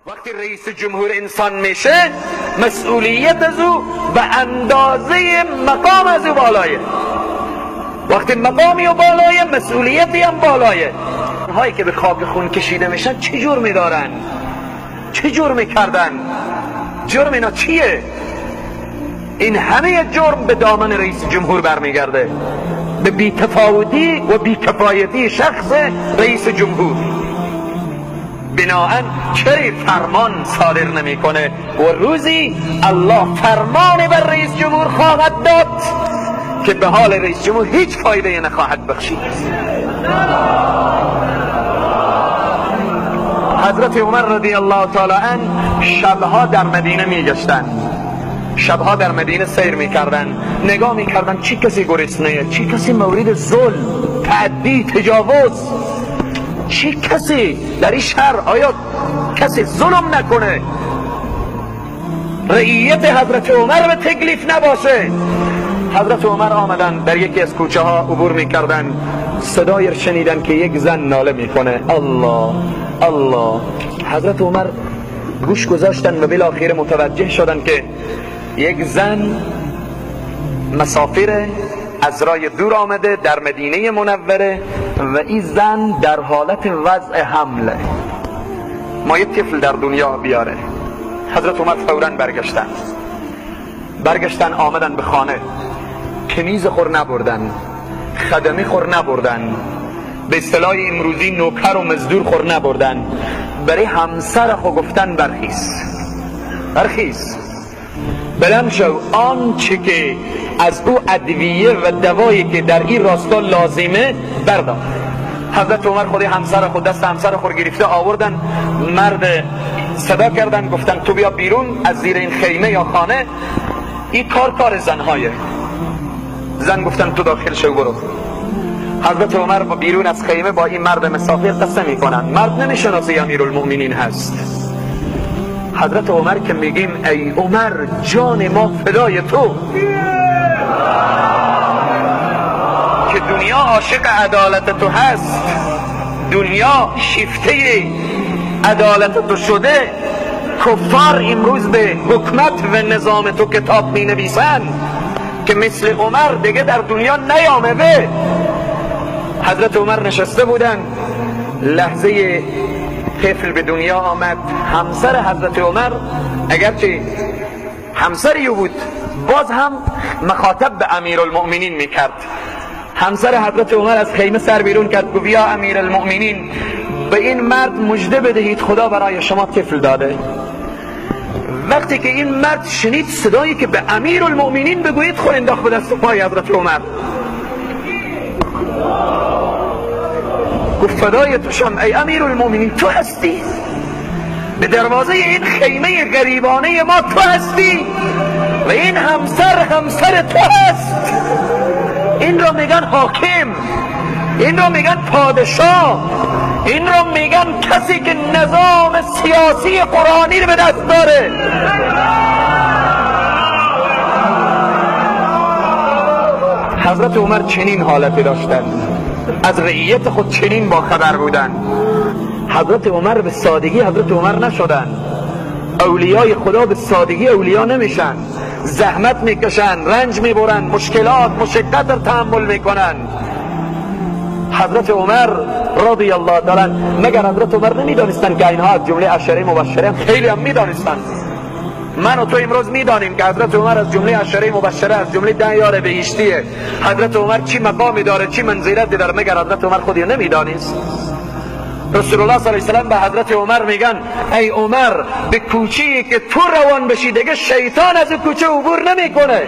وقتی رئیس جمهور انسان میشه، مسئولیت از او به اندازه مقام از او بالایه. وقتی مقامی و بالایه، مسئولیتی هم بالایه. هایی که به خاک خون کشیده میشن چه جرمی دارن؟ چه جرمی کردن؟ جرم اینا چیه؟ این همه جرم به دامن رئیس جمهور برمیگرده، به بی‌تفاوتی و بی‌کفایتی شخص رئیس جمهور. بناهن چرا فرمان صادر نمیکنه؟ و روزی الله فرمان بر رئیس جمهور خواهد داد که به حال رئیس جمهور هیچ فایده نخواهد بخشید. حضرت عمر رضی الله تعالی عنه شبها در مدینه میگشتن، شبها در مدینه سیر میکردن، نگاه میکردن چی کسی گرسنه، چی کسی مورد ظلم، تعدی، تجاوز، چی کسی در این شهر آیا کسی ظلم نکنه، رعیت حضرت عمر به تکلیف نباشه. حضرت عمر آمدن در یکی از کوچه ها عبور میکردن، صدای شنیدن که یک زن ناله میکنه، الله الله. حضرت عمر گوش گذاشتن و بالاخره متوجه شدن که یک زن مسافر از راه دور آمده در مدینه منوره و این زن در حالت وضع حمله، ما یه طفل در دنیا بیاره. حضرت عمر فوراً برگشتن آمدن به خانه، کنیز خور نبردن، خدمه خور نبردن، به اصطلاح امروزی نوکر و مزدور خور نبردن، برای همسر خو گفتن برخیز، برخیز، بلند شو، آنچه که از او ادویه و دوایی که در این راستا لازمه بردار. حضرت عمر خود همسر خود دست همسر خود گرفته آوردن، مرد صدا کردن، گفتن تو بیا بیرون از زیر این خیمه یا خانه، این کار کار زنهایه. زن گفتن تو داخل شو برو. حضرت عمر با بیرون از خیمه با این مرد مسافر قصه میکنن، مرد نمیشناسه امیرالمؤمنین هست. حضرت عمر که میگیم ای عمر جان ما فدای تو، که دنیا عاشق عدالت تو هست، دنیا شیفته عدالت تو شده، کفار امروز به حکمت و نظام تو کتاب می نویسن که مثل عمر دیگه در دنیا نیامده. حضرت عمر نشسته بودن، لحظه طفل به دنیا آمد. همسر حضرت عمر اگرچه همسری او بود باز هم مخاطب به امیرالمؤمنین میکرد. همسر حضرت عمر از خیمه سر بیرون کرد، گفت یا امیرالمؤمنین به این مرد مژده بدهید خدا برای شما طفل داده. وقتی که این مرد شنید صدایی که به امیرالمؤمنین بگویید، خود انداخت به دست پای حضرت عمر، گفت فدای تو شم ای امیرالمؤمنین، تو هستی به دروازه این خیمه غریبانه ما، تو هستی و این همسر همسر تو هست. این را میگن حاکم، این را میگن پادشاه، این را میگن کسی که نظام سیاسی قرآنی رو به دست داره. حضرت عمر چنین حالتی داشتن، از رعیت خود چنین با خبر بودن. حضرت عمر به سادگی حضرت عمر نشدن، اولیای خدا به سادگی اولیا نمیشن، زحمت میکشن، رنج میبرن، مشکلات مشقت رو تحمل میکنن. حضرت عمر رضی الله تعالی، مگر حضرت عمر نمیدانستن که اینها از جمله عشره مبشره؟ خیلی هم میدانستن. من و تو امروز میدانیم که حضرت عمر از جمله عشره مبشره، از جمله 10 یار بهشتیه. حضرت عمر چی مقامی داره، چی منزلتی داره، مگر حضرت عمر خودی نمیدانست؟ رسول الله صلی الله علیه و سلم به حضرت عمر میگن ای عمر به کوچه‌ای که تو روان بشی دیگه شیطان از کوچه عبور نمیکنه.